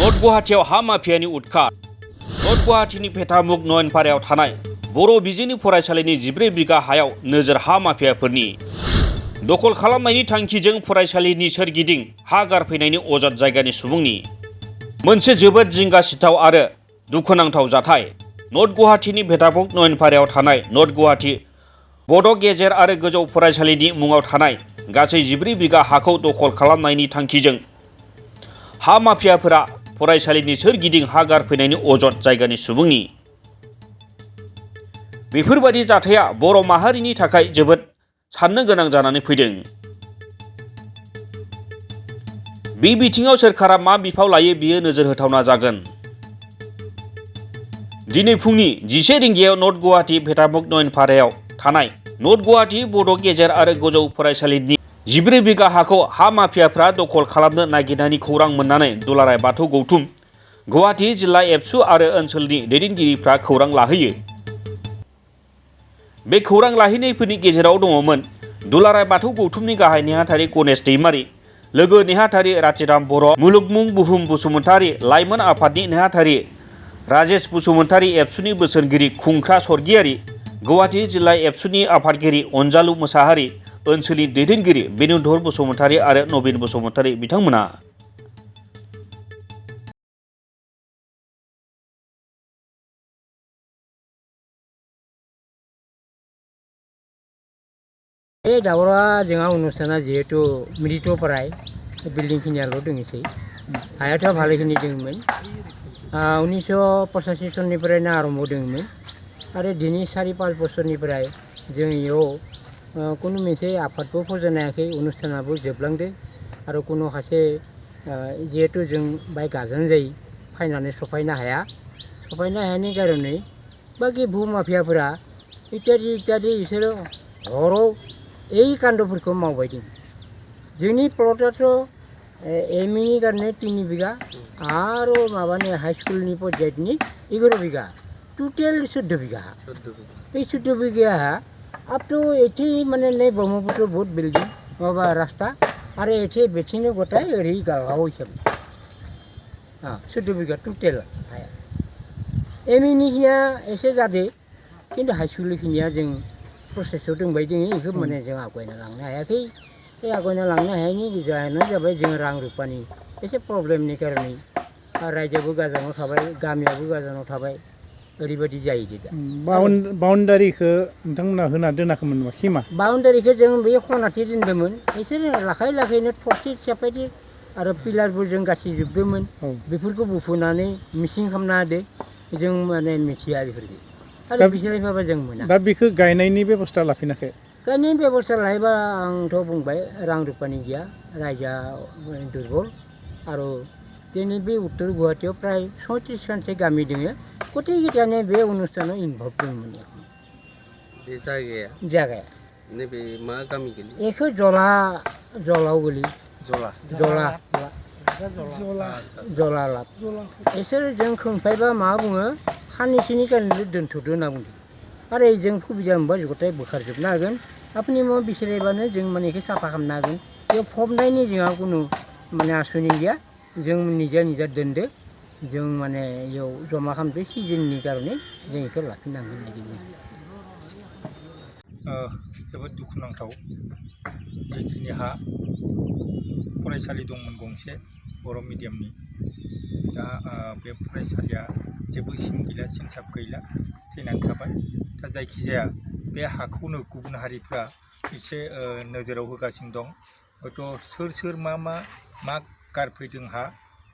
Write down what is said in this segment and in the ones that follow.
North गुवाहाटीयाव हा माफियानि उदखार north गुवाहाटीनि फेटामुग नयनपारायाव थानाय बर' बिजोंनि फरायसालिनि 14 बिगा हायाव नोजोर हा माफियाफोरनि दखल खालामनायनि थांखिजों फरायसालिनि सोरगिदिं हा गारफैनायनि अजद जायगानि सुबुंनि मोनसे जोबोद जिंगासिथाव आरो दुखुनांथाव जाथाय। नर्थ गुवाहाटीनि फेटामुग नयनपारायाव थानाय नर्थ गुवाहाटी बड' गेजेर आरो गोजौ फरायसालिनि मुङाव थानाय गासै 14 बिगा हाखौ दखल खालामनायनि थांखिजों हा माफियाफोरा फरायसालिनि सोरगिदिं हा गारफैनायनि अजद जायगानि सुबुंनि बेफोरबायदि जाथाया बर' माहारिनि थाखाय जोबोद साननो गोनां जानानै फैदों। बे बिथिङाव सोरखारा मा बिफाव लायो बियो नोजोर होथावना जागोन। दिनै फुंनि 11 रिंगायाव नर्थ गुवाहाटी फेटामुग नयनपारायाव थानाय नर्थ गुवाहाटी बड' गेजेर आरो गोजौ फरायसालिनि 14 बिगा हाखौ हा माफियाफ्रा दखल खालामनो नागिरनायनि खौरां मोननानै दुलाराय बाथौ गौथुम गुवाहाटी जिल्ला एबसु आरो ओनसोलनि दैदेनगिरिफ्रा खौरां लाहैयो। बे खौरां लाहैनायफोरनि गेजेराव दङमोन दुलाराय बाथौ गौथुमनि गाहाय नेहाथारि गणेश दैमारि, लोगो नेहाथारि राथिराम बर', मुलुगमुं बुहुम बसुमतारी, लाइमोन आफादनि नेहाथारि राजेश बसुमतारी, एबसुनि बोसोनगिरि खुंख्रा सरगियारि, गुवाहाटी जिल्ला एबसुनि आफादगिरि अनजालु मोसाहारि, ओनसोलनि दैदेनगिरि बेनुधर बसुमतारी आरो नबिन बसुमतारी बिथांमोना बे दावरा जोंहा अनुष्ठाना जिहेतु मृतप्राय बिल्डिं खिनियाल' दंसै हायाथ' भालोखिनि दंमोन 1985 सननिफ्रायनो आरम्भ दंमोन आरो दिनै 4-5 बोसोरनिफ्राय जों इयाव कुनु मोनसे आफादबो फज'नो हायाखै, अनुष्ठानाबो जोबलांदो आरो कुनु सासे जिहेतु जों बाय गाजान जायो फायनानै सफायनो हायानि कारनै बाखि भु माफियाफोरा इत्यादि बिसोरो हराव এই কাণ্ডफोरखौ मावबाय दं। जोंनि प्लटआथ' एमइनि कारणे 3 बिगा आरो माबानि हाई स्कुलनि पन्चायतनि 11 बिगा टोटेल 14 बिगा हा। এই 14 बिगा हा आप तो एथि माने नै ब्रह्मपुत्र बहुत बिल्डिं माबा रास्ता आरो एथि बेथिंनो गथाय ओरै गालगाव हिसाब 14 बिगा टोटेल हाया। एमइनि खिनिया एसे जादो खिन्थु हाई स्कुलनि खिनिया जों प्रसेसआव दंबाय दोङो बेखौ माने जों आगयना लांनो हायाखै। बे आगयना लांनो हायैनि जाहोनानो जाबाय जों रां रुपानि एसे प्रब्लेमनि कारनै रायजोआबो गोजानाव थाबाय, गामियाबो गोजानाव थाबाय, ओरैबायदि जायो दा। बाउन्डारिखौ नोंथांमोना होना दोनाखैमोन नामा खिमा? बाउन्डारिखौ जों बे खनासे दोन्दोंमोन, बिसोरो लाखैनो थरसे सेफायदो आरो पिलारफोरजों गाथिजोबदोंमोन। बेफोरखौ बुफुनानै मिसिं खालामना होदो, जों माने मिथिया बेफोरखौ आरो बिसोरनिफ्रायबो जों मोना। दा बेखौ गायनायनि बेबस्था लाफिनाखै? गायनायनि बेबस्था लायोबा आंथ' बुंबाय रां रुपानि गैया, रायजोआ दुर्बल आरो दिनै बे उत्तर गुवाहाटीयाव प्राय 36 खानसो गामि दङ, गथायगिटानो बे अनुष्ठानाव इनभल्भ दंमोन। बे जायगाया नैबे मा गामि गोलैयो? बेखौ जलाव गोलैयो। जला लाब बिसोर जों खोंफायबा मा बुङो साननैसोनि कारणे दोनथ'दो होनना बुंदों आरो जों सुबिदा मोनबा गथाय बोखारजोबनो हागोन, आपनि माबा बिसारायबानो जों माने बेखौ साफा खालामनो हागोन। बेयाव फबनायनि जोंहा कुनु माने आसनि गैया, जों निजा दोनदो, जों माने बेयाव जमा खालामदो सिजननि कारणे जों बेखौ लाफिननांगोन बायदि बुङो। जोबोद दुखुनांथाव जिखिनि हा फरायसालि दंमोन गंसे बर' मिडियामनि, दा बे फरायसालिया जेबो सिन गैला, सिनसाब गैला, थैनानै थाबाय। दा जायखिजाया बे हाखौनो गुबुन हारिफ्रा एसे नोजोराव होगासिनो दं। हयथ' सोर मा गारफैदों हा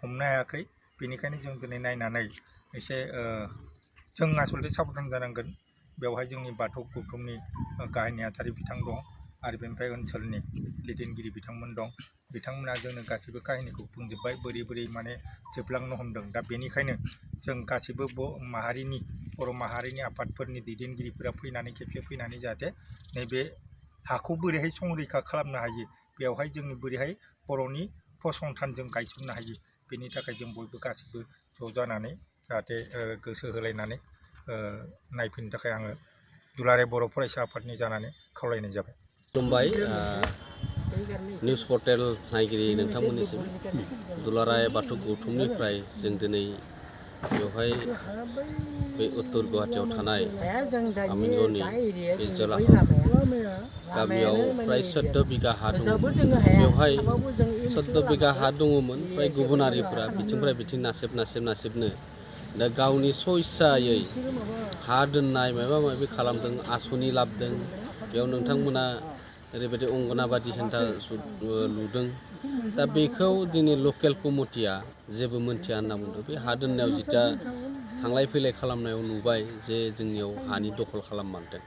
हमनो हायाखै, बेनिखायनो जों दिनै नायनानै एसे जों आसलथे साबधान जानांगोन। बेवहाय जोंनि बाथौ गौथुमनि गाहाय नेहाथारि बिथां दं आरो बेनिफ्राय ओनसोलनि दैदेनगिरि बिथांमोन दं। बिथांमोना जोंनो गासैबो काहिनिखौ बुंजोब्बाय, बोरै माने जोबलांनो हमदों। दा बेनिखायनो जों गासैबो बर' माहारिनि आफादफोरनि दैदेनगिरिफोरा खेबसे फैनानै जाहाथे नैबे हाखौ बोरैहाय संरैखा खालामनो हायो, बेवहाय जोंनि बोरैहाय बर'नि फसंथान जों गायसननो हायो, बेनि थाखाय जों बयबो गासैबो ज' जानानै जाहाथे गोसो होलायनानै नायफैनो थाखाय आङो दुलाराय बर' फरायसा आफादनि जानानै खावलायनाय जाबाय। खुलुमबाय। निउस पर्टेल नायगिरि नोंथांमोननिसिम दुलाराय बाथौ गौथुमनिफ्राय जों दिनै बेवहाय बे उत्तर गुवाहाटीयाव थानाय आमिनगावनि बे जलाहा गामियाव प्राय 14 बिगा हा दङ बेवहाय 14 बिगा हा दङमोन फ्राय गुबुनारिफोरा बिथिंनिफ्राय बिथिं नासेबनो दा गावनि सइसायै हा दोननाय माबा माबि खालामदों आसनि लाबदों बेयाव नोंथांमोना ओरैबायदि अंगनाबादि सेन्टार लुदों दा बेखौ जोंनि लकेल कमिटिया जेबो मोनथिया होनना बुंदों बे हा दोननायाव जिता थांलाय फैलाय खालामनायाव नुबाय जे जोंनियाव हानि दखल खालाममारदों